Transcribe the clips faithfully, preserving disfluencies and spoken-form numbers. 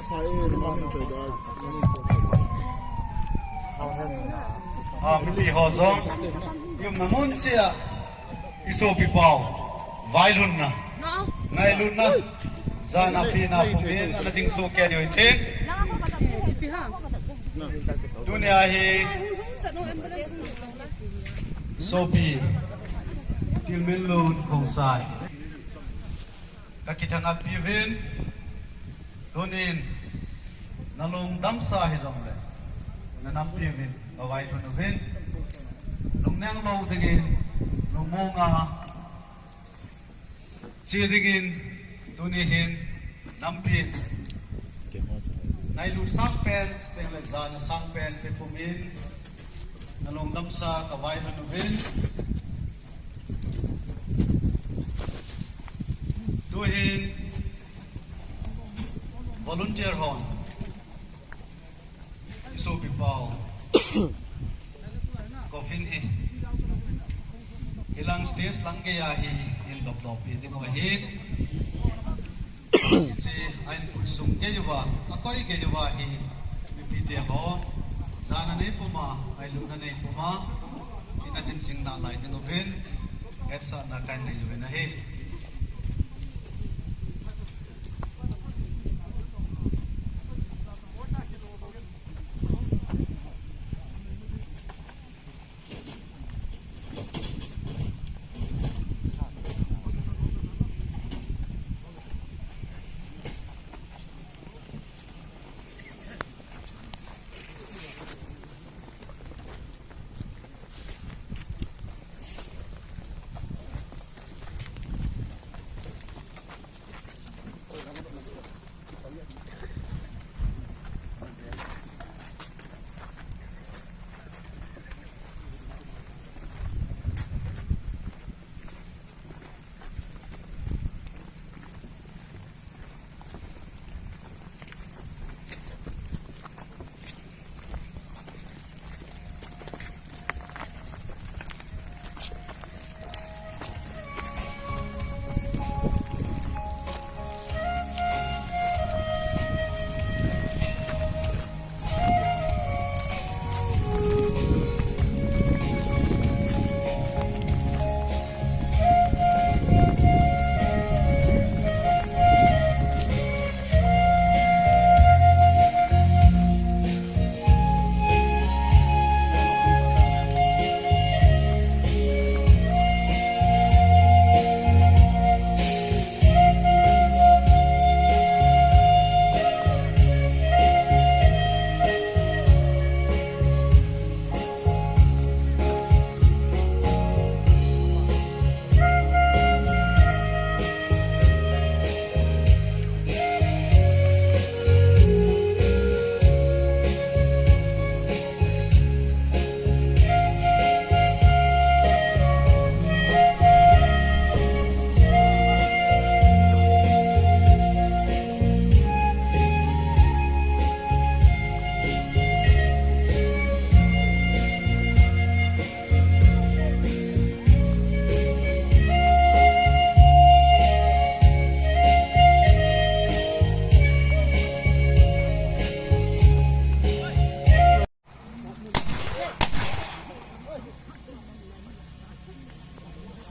A, mili ho jong, i umna mun cheh a, i sopi pau, vailhunna, ngailutna, jana pina pumin, ana ding soh kei diu ahi. Tunia hi, sopi, Tilminlun Khongsai. Ka kithangvah piuvin, tunin na lungdamsa hijongle, na nampiuvin, ka vailhun uvin, lungneng lou dingin, lungmonga che dingin, tuni hin, nampin, ngailut sangpen, chuteng le jana sangpen, pe pumin, na lungdamsa, ka vailhun uvin, Tuhin volunteer hon, i sopi pau, coffin hi, hilang stage lang geiya hi, in lop lop pi ding ahi. Hiche a input sung gei uva, akoi gei uva hi, mipite ho, jana nei puma, ngailutna nei puma, ina din jing nalai ding uvin, hetsahna kahin nei uvin ahi.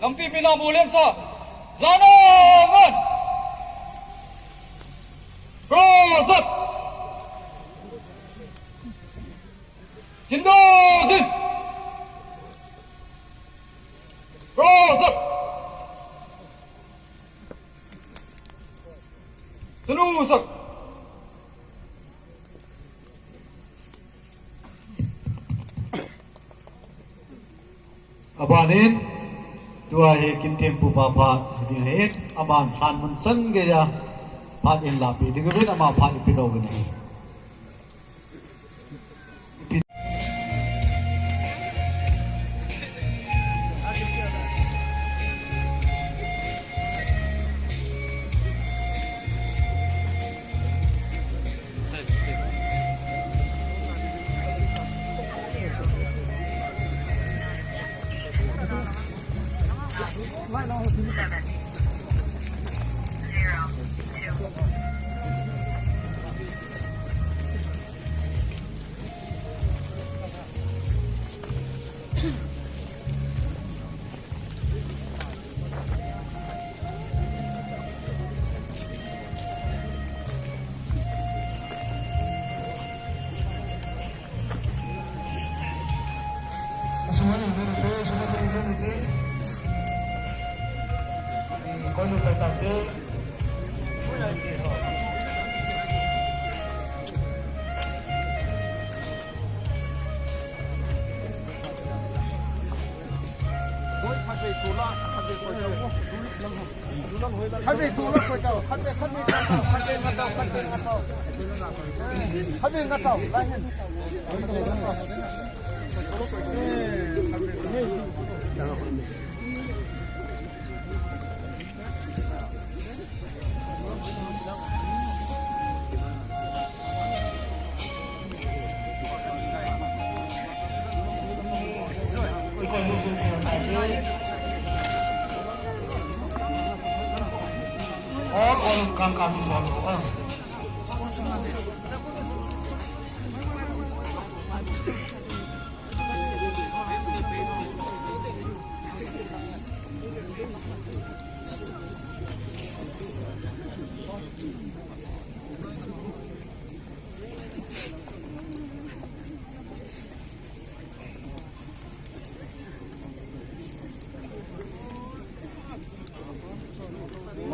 Lampi pina bu lem sa. Jana ngan. Prozat. Jindo jin. Prozat. Sunu sak. Abanin, tua hi Kinthempu pa phat ding ahin, aman phat mun chan geiya, phat in lapi ding uvin, ama phat in pidou uvin ahi. Seven, zero, two. Khatvei tula koi tao, khatvei, khatvei nga tao, khatvei nga tao, khatvei nga tao, khatvei nga tao, lai hin.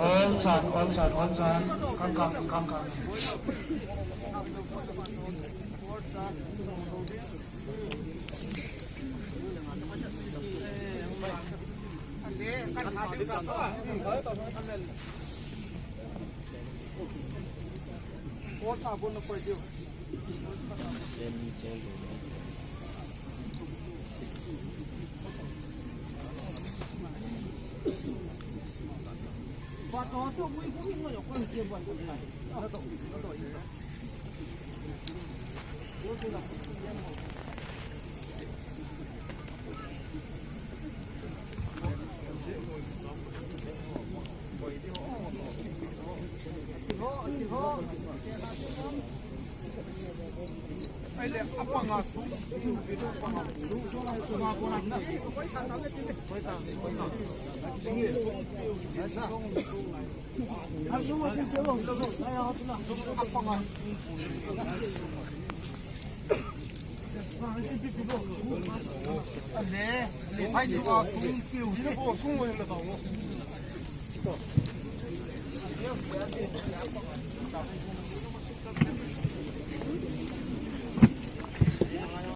Oi, chan, oi, chan, oi, chan. Kang, kang, kang, kang.